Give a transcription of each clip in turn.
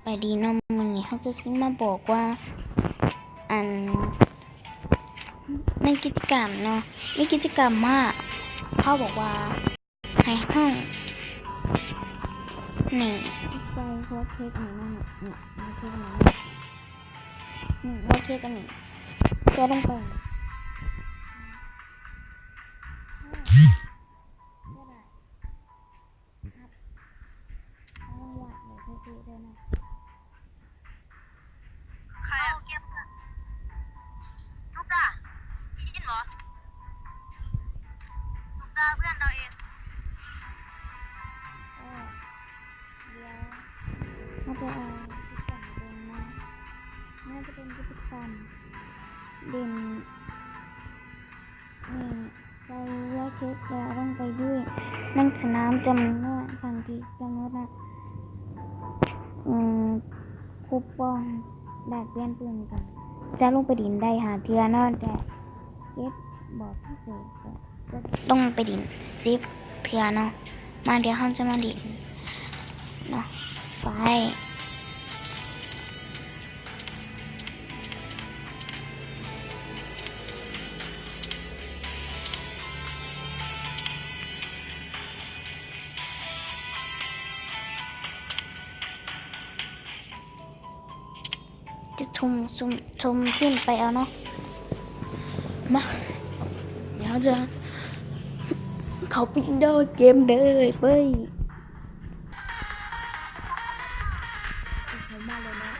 ສະບາຍດີເນາະ, ມື້ນີ້ເຮົາກໍຊິມາບອກວ່າ ອັນ ໃນກິດຈະກຳເນາະ ມີກິດຈະກຳມາ ເຂົາບອກວ່າໃຫ້ເຮົາ ນີ້ ໃສ່ຫົວເຂັກນີ້ນະ ນີ້ ຫົວເຂັກອັນນີ້ ນີ້ ຫົວເຂັກອັນນີ້ ຕົວະລົງໄປ ກໍໄດ້ ຄັບ ເອົາລອງວາດແບບເທ່ໆເດີນະ. ໃຄອະ? ລູກດາ ໄດ້ຍິນບໍ່? ລູກດາ ເພື່ອນເຮົາເອງ. ເອີ ດຽວເຮົາຈະເອົາກິດຈະກຳມາເບິ່ງເນາະ. ໜ້າຈະເປັນກິດຈະກຳຫຼິ້ນ ນີ້ ໃສ່ເຮືອເຄັກແລ້ວລົງໄປຢູ່ໃນສະໜາມຈຳນວນ ຄັ້ງທີ່ກຳນົດນະ ເອີ ຄູປອງແລກປ່ຽນປືນກໍຈະລົງໄປຫຼິ້ນໄດ້ຫ້າເທື່ອເນາະ, ແຕ່ເກັບບອກພິເສດກໍຈະລົງໄປຫຼິ້ນສິບເທື່ອເນາະ. ມາ ດຽວເຮົາຈະມາຫຼິ້ນເນາະ ໄປ. ຈະທຸ່ມ ຊຸ່ມ ຊຸ່ມຊິ້ນໄປເອົາເນາະ. ມາ ດຽວເຮົາຈະເຂົ້າໄປດາວເກມເດີ ເປີຍ. ເຂົ້າມາແລ້ວເນາະ.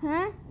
ຮະ?